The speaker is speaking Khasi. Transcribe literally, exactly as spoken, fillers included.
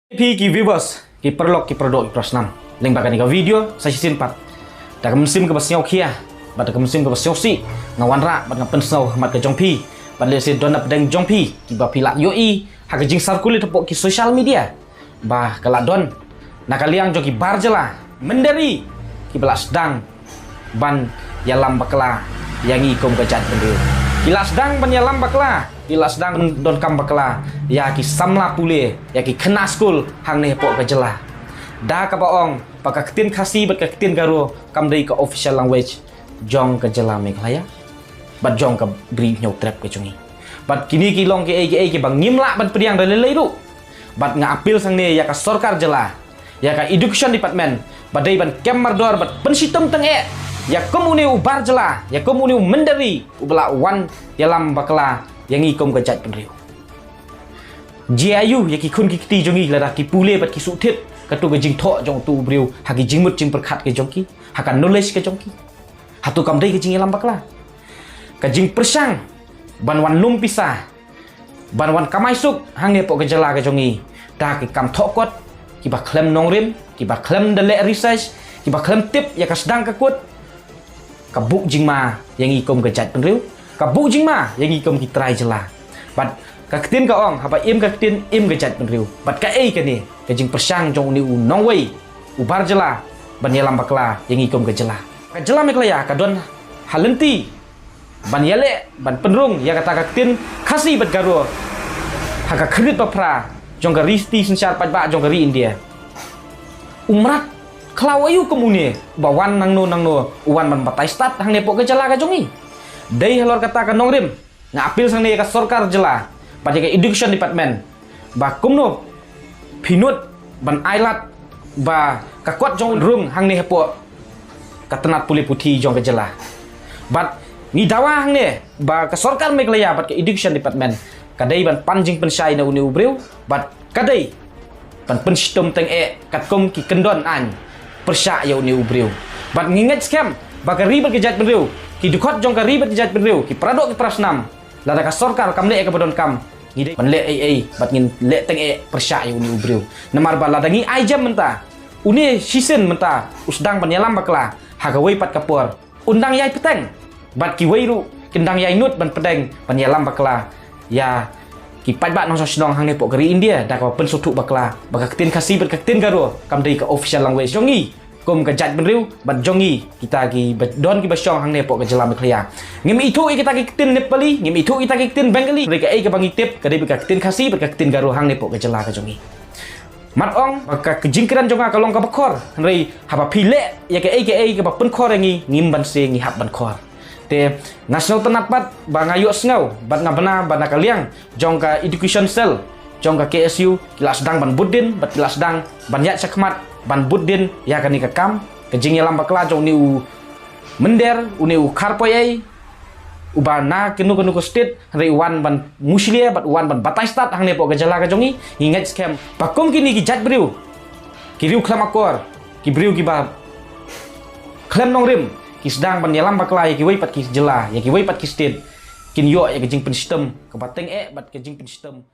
Phi ki viewers, ki paralok, ki paradoh, ki parasnam. Lyngba kane ka video sa shisien pat, da ka mynsiem kaba sngewkhia bad da ka mynsiem kaba sngewsih, nga wanrah bad nga pynsngew ha khmat ka jong phi, bad lehse don napdeng jong phi kiba phi la ïohi ha ka jingsarkulit hapoh ki social media ba ka la don na ka liang jong ki bar jylla mynder kiba la sdang ban ïalam bakla ïa ngi kum ka jaitbynriew. Ki la sdang ban ïalam bakla, ki la sdang ban donkam bakla ïa ki samla pule, ïa ki khynnah skul hangne hapoh ka jylla. Da kaba ong ba ka ktien Khasi bad ka ktien Garo kam dei ka official language jong ka jylla Meghalaya bad jong ka Ri Hynñiewtrep ka jong ngi. Bad kine ki long kiei kiei kiba ngim lah ban pdiang da lei lei ruh. Bad nga appeal hangne ïa ka sorkar jylla, ïa ka education department, ba dei ban kem mardor bad pynshitom tyngeh ïa kum une u bar jylla, ïa kum une u mynder uba la wan ïalam bakla ïa ngi kum ka jaitbynriew. Jia aiu ïa ki khun ki kti jong ngi lada ki pule bad ki shu thied katto ka jingthoh jong uto u briew ha ki jingmut jingpyrkhat ka jong ki, ha ka knowledge ka jong ki? Hato kam dei ka jingïalam bakla? Ka jingpyrshang ban wan lum pisa, ban wan kamai suk hangne hapoh ka jylla ka jong ngi da ki kam thoh kot kiba khlem nongrim, kiba khlem da leh research, kiba khlem tip ïa ka sdang ka kut, ka buh jingma ïa ngi kum ka jaitbynriew, ka buh jingma ïa ngi kum ki trai jylla. Bad ka ktien ka ong, haba im ka ktien, im ka jaitbynriew. Bad kaei kane ka jingpyrshang jong une u nongwei u bar jylla ban ïalam bakla ïa ngi kum ka jylla? Ka jylla Meghalaya ka don ha lynti ban ïaleh, ban pynrung ïa kata ka ktien Khasi bad Garo ha ka khyrnit ba phra jong ka ri shisha synshar paidbah jong ka ri India. U mrad khlaw aiu kum une ba wan nangno nangno, u wan ban batai stad hangne hapoh ka jylla ka jong ngi? Dei halor kata ka nongrim, nga appeal hangne ïa ka sorkar jylla bad ïa ka education department ba kumno phi nud ban ailad ba ka kot jong u rung hangne hapoh ka tnat pule puthi jong ka jylla. Bad ngi dawa hangne ba ka sorkar Meghalaya bad ka education department ka dei ban pan jingpynshai na une u briew, bad ka dei ban pynshitom tyngeh katkum ki kyndon aiñ pyrshah ïa une u briew. Bad ngi ngeit skhem ba ka ri bad ka jaitbynriew, ki dkhot jong ka ri bad ka jaitbynriew, ki paradoh ki parasnam, lada ka sorkar kam leh ïa kaba donkam, ngi dei ban leh ei ei bad ngin leh tyngeh pyrshah ïa une u briew. Namar ba lada ngi ai jem mynta, une shisien mynta u sdang ban ïalam bakla, ha kawei pat ka por un dang ïai pyrteng, bad kiwei ruh kin dang ïai nud ban pyrteng ban ïalam bakla ïa ki paidbah nongshong shnong hangne hapoh ka ri India da kaba pynsngewthuh bakla ba ka ktien Khasi bad ka ktien Garo kam dei ka official language jong ngi kum ka jaitbynriew bad jong ngi kita kiba don kiba shong hangne hapoh ka jylla Meghalaya. Ngim ithuh ïa kita ki ktien Nepali, ngim ithuh ïa kita ki ktien Bengali, hynrei kaei kaba ngi tip ka dei ka ktien Khasi bad ka ktien Garo hangne hapoh ka jylla ka jong ngi. Mat ong ba ka, ka jingkren jong nga ka long kaba khor, hynrei haba phi leh ïa kaei kaei kaba pynkhor ïa ngi, ngim banse ngi hap ban khor. Te nga sngewtynnat pat ba nga ïohsngew bad nga bna ba na ka liang jong ka education cell jong ka K S U ki la sdang ban bud dien bad ki la sdang ban ïaid shakhmat ban bud dien ïa kane ka kam, ka jingïalam bakla jong une u mynder, une u kharpoi ei, uba na kano kano ka state, hynrei u wan ban mushlia bad u wan ban batai stad hangne hapoh ka jylla ka jong ngi. Ngi ngeit skhem ba kum kine ki jaitbynriew, ki riew khlem akor, ki briew kiba khlem nongrim, ki sdang ban ïalam bakla ïa kiwei pat ki jylla, ïa kiwei pat ki state, kin ïoh ïa ka jingpynshitom kaba tyngeh bad ka jingpynshitom